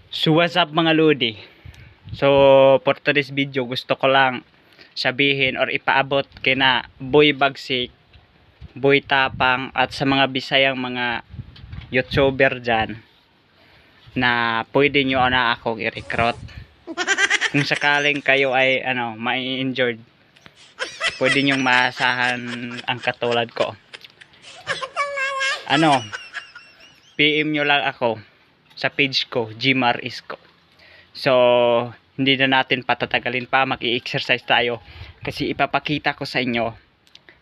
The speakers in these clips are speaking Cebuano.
So what's up, mga lodi? So for today's video, gusto ko lang sabihin or ipaabot kina Boy Bagsik, Boy Tapang at sa mga Bisayang mga YouTuber dyan na pwede nyo na akong i-recruit. Kung sakaling kayo ay ano, mai-injured, pwede nyong maasahan ang katulad ko. Ano, PM nyo lang ako sa page ko, Gmar Isko. So, hindi na natin patatagalin pa, mag-i-exercise tayo kasi ipapakita ko sa inyo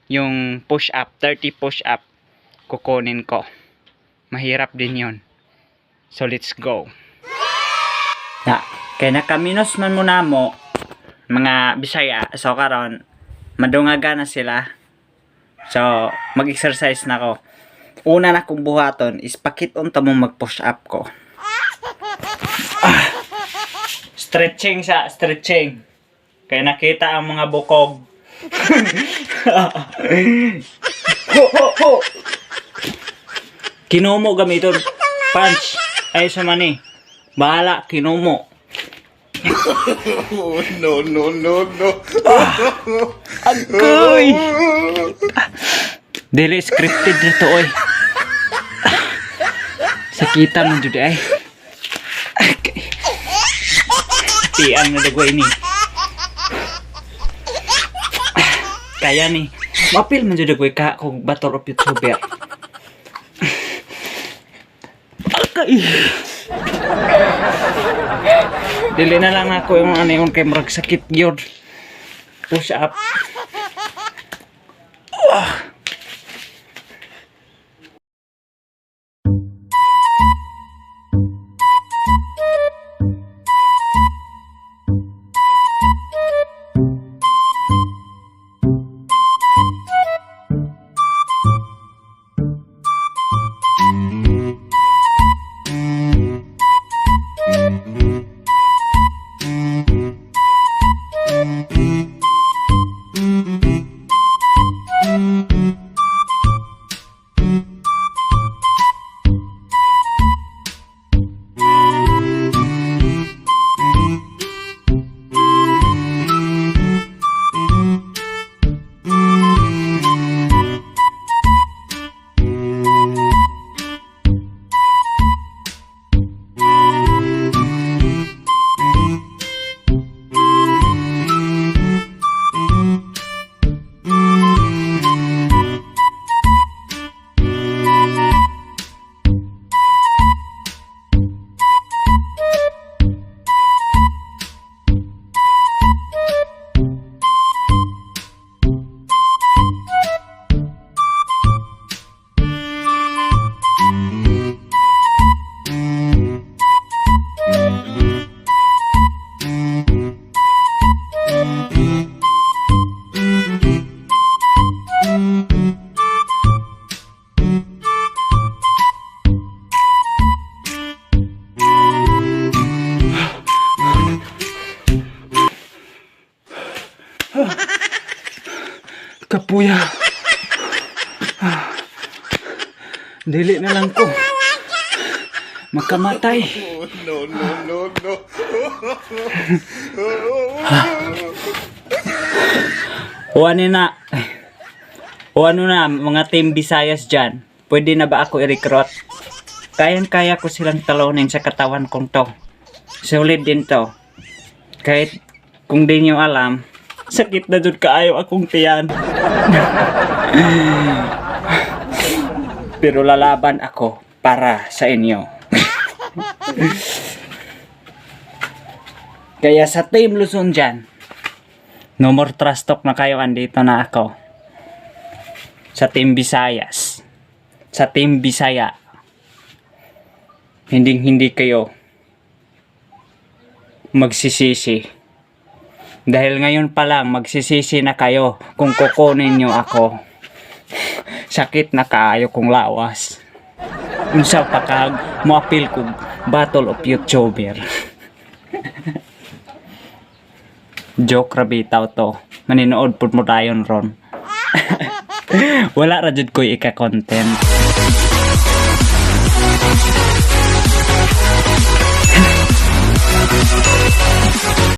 yung push up, 30 push up kukunin ko. Mahirap din yun. So, let's go. Na, kay nakaminos man mo namo mga Bisaya, so karon madungaga na sila. So, mag-exercise na ko. Una na kong buhaton is pakit-on ta mo mag-push up ko. Ah, stretching sa stretching. Kaya nakita ang mga bukog. Ho ho ho. Kinumo gamiton. Punch. Ay sa mani. Bahala kinumo. Oh, no, no, no, no. Agoy. Dili scripted na to, oy. Sakita man jud ay. Okay. Piang na dagway ni. Kaya ni. Mapil man jud dagway ka kog battle of YouTuber. Okay. Dili na lang ako yung ano yung kay murag sakit gyud. Push up. Kapuya. Dili na lang ko makamatay. Oh, no, no, no, no. O ano na? O ano na, mga Team Visayas dyan? Pwede na ba ako i-recruit? Kayang-kaya ko silang talunin sa katawan kong to. Solid din to. Kahit kung di nyo alam, sakit na dun kaayo akong tiyan. Pero lalaban ako para sa inyo. Kaya sa Team Luzon dyan, no more trash talk na kayo, andito na ako. Sa Team Visayas. Sa Team Bisaya. Hindi hindi kayo magsisisi. Dahil ngayon pa lang magsisisi na kayo kung kukunin nyo ako. Sakit na kaayo kong lawas. Unsa pa kag moapil kog Battle of YouTuber. Joke ra bitaw to. Maninood pud mo dayon ron. Wala ra jud ko'y ika-content.